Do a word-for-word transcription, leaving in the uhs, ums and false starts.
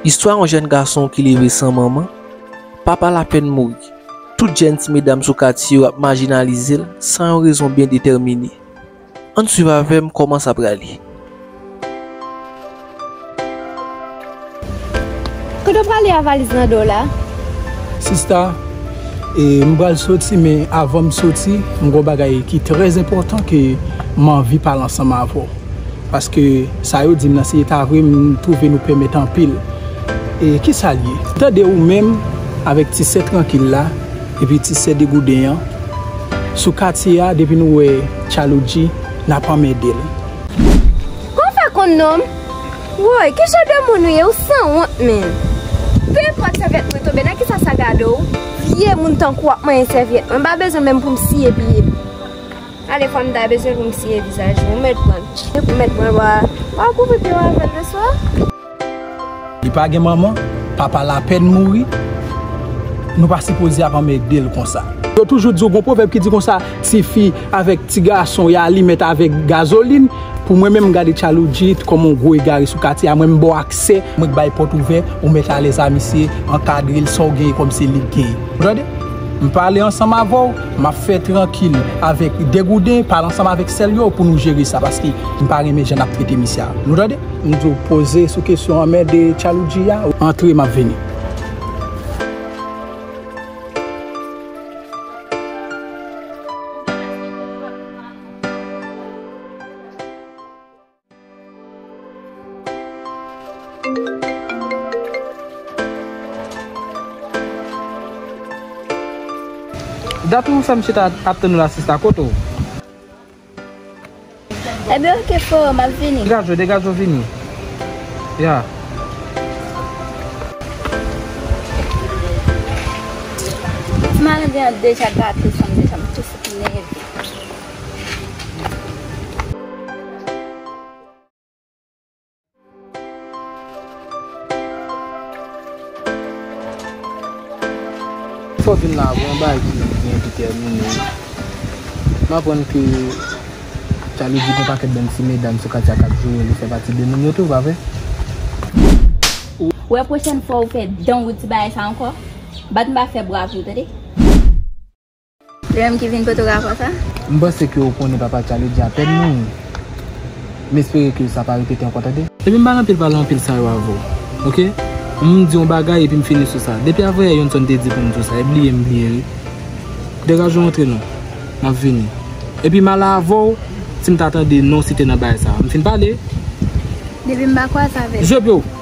Istwa yon jèn gason ki leve san manman, papa l apèn mouri. Tout jèn ti medam sou katye yo ap majinalize l san yon rezon byen detèmine. Ann swiv avè m kòman sa prale. Kote w prale a valiz nan do w la? Sista, e, m pral soti, men avan m soti, m gen yon bagay ki trè enpòtan ke m anvi pale ansanm avè w. Paske sa yo di m nan, si e ta vre, m twouve nou pèmèt anpil. E kisa l ye? Tande ou menm avèk ti sè Trankil la, epi ti sè Degouden an, sou katye a, depi nou wè Tchaloudji, n ap anmède l. Kòman w fè konn non m? Woy, ki jan de moun ou ye? Ou sanwont menm. Penpòt sèvyèt mwen tonbe, nan kisa sa gade w? Vye moun tankou w ap manyen sèvyèt mwen, m pa bezwen menm pou m siye pye m. Ale, fò m ta bezwen pou m siye vizaj ou. Ou mèt pran l. Ou mèt pran l, w a, w a kouvri pye w avè l le swa. Li pa gen manman, papa l apèn mouri. Nou pa sipoze ap anmède l konsa. Yo toujou di w, gon pwovèb ki di konsa, tifi avèk ti gason, y a alimèt avèk gazolin. Pou mwen menm, m gade Tchaloudji kòm yon gwo egare sou katye a. Mwen, m ba w aksè, mwen k bay pòt ouvè, ou mèt alèz a misye, ankadre l, sa w genyen kòm se li k genyen. Ou tande? M pale ansanm avè w, m ap fè Trankil avèk Degouden, pale ansanm avèk sè l yo pou nou jere sa, paske m pa renmen jan n ap trete misye a. Nou tande? M di w poze sou kesyon anmède Tchaloudji a, antre, m ap vini. Dat ou sa m chita ap tann ou la, sista, kote w? Ebyen, oke, frè, m ap vini. Degaje w, degaje w, vini. Ya. Ti malandren an deja gate san m deja, m tou fouti nève. Fò w vin la, bon, yon bagay ki byen detèmine wi. M aprann ke Tchaloudji gen pakèt bann ti medam sou katye a k ap joure li, fè pati de moun yo tou, pa vre? Ou wè pwochèn fwa ou fè dan w ti bagay sa ankò, bat m pa fè bra pou ou, tande? Li menm ki vin pote w rapò sa? M panse ke w konnen papa Tchaloudji apèn mouri. M espere ke sa pa repete ankò, tande? Epi m pa nan anpil pale anpil sa yo avè w, oke? M di yon bagay epi m fini sou sa. Depi avanyè Younson te di pou m di w sa, e bliye m bliye wi. Degaje w antre non. M ap vini. Epi m ale avè w, si m ta tande non site nan bagay sa. M fin pale. Depi m pa kwaze avè l. Je pye w.